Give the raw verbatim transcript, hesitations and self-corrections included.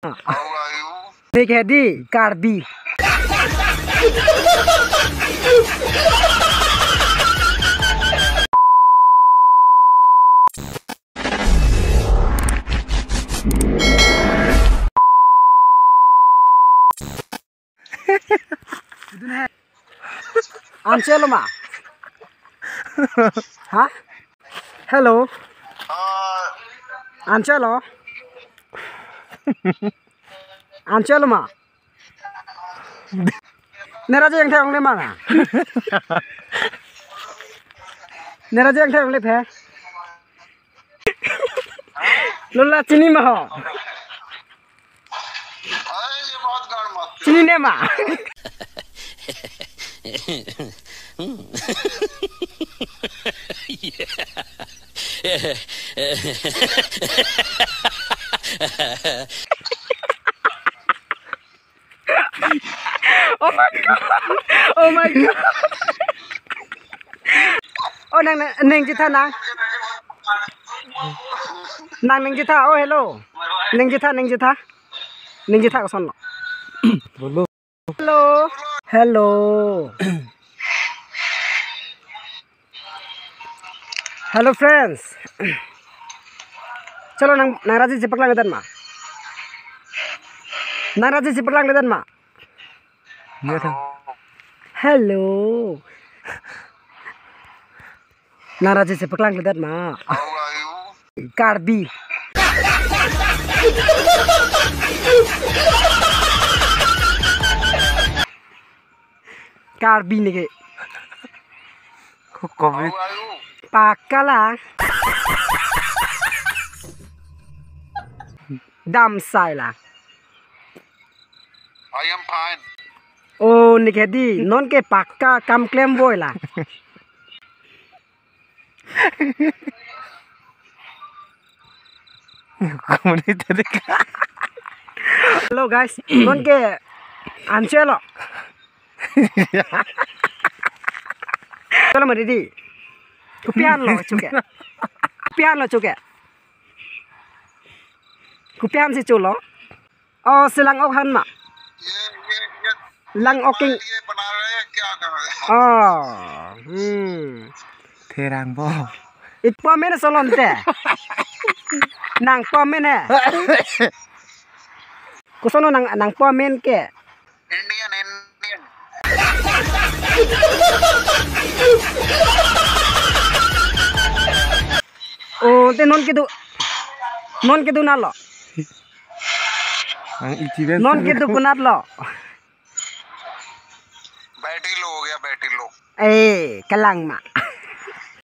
How are you? Nek hedi Karbi. Anchelo ma? Ha? Hello. Anchelo. Anchelo ma? Neraje yang thang le ma? Neraje yang thang le phe? Lola chini ma ho? अरे, ये बहुत गाड़ मारते हो। Chinine ma? Oh my God. Oh my God. Oh, nang, nang, nang chetha nang. Nang, nang chetha. Oh, hello. Nang chetha, nang chetha. Nang chetha kosonlo? Hello. Hello. Hello. Hello, friends. Chalo, nang, nang raji chepaklang det ma? Nang raji chepaklang det ma? Hello. Nang raji chepaklang det ma? Karbi. Karbi neke. Kok kopi? Pakka la. Damsai la. I am fine. Oh, neke di, non ke pakka kam klem voi la. Hello guys, non ke anchelo. Chalo ma didi. Kopi-an lo chuke? Kopi-an lo chuke? Kopi-an si chulo? Oh, si lang-ok han ma? ये, ये, ये Lang-ok king. ये बना रहे हैं, क्या कर रहे हैं? Oh, hmm. Therang bo. Ipo amen solon te. Nangpo amen he. Koson nang, nangpo amen ke? Indian, Indian. Oh, te non kedo, non kedo nalo. Ang iti ben. Non kedo kunat lo. Battery low हो गया, battery low. Eh, kalang ma.